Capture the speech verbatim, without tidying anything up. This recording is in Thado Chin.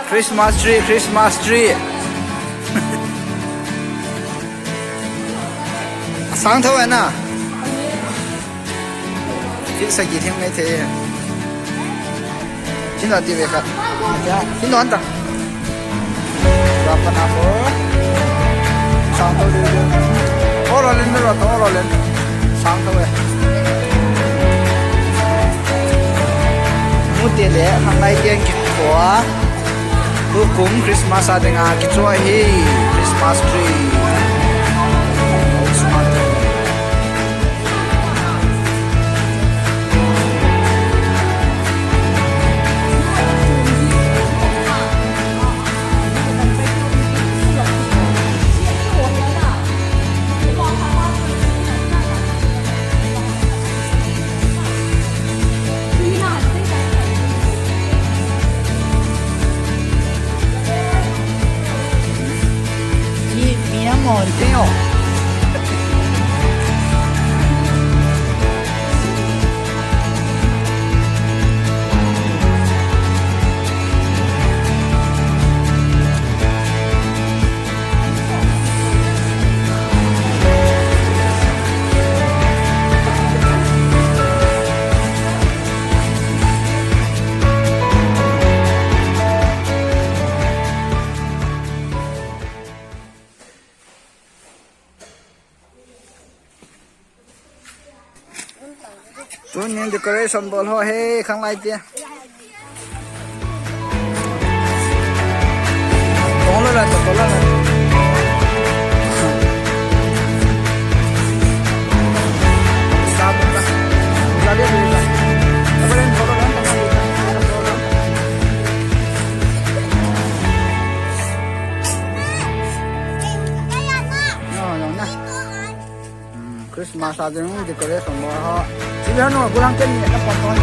Christmas tree, Christmas tree. Sang tho na. Feet sagi theng mai thei. Chin da ti ve kha. Chin da an ta. Ra pa na ko. Sang tho de. Olo len ro to olo len. Sang tho e. Mute le, hang lai tian ki tua. Tukum Christmas a dinga kichoi hi Christmas tree. Mi, mi amor. Tenho. Tunin decoration bol ho he, khanglai te. Tong lo la, tong lo la. Sa bu la. Sa de bu la. Apa yang tong lo la, tong lo la. No, no, no. Hmm, Christmas a ding decoration bol ho. Sila no, gulang ken ni na pon pon.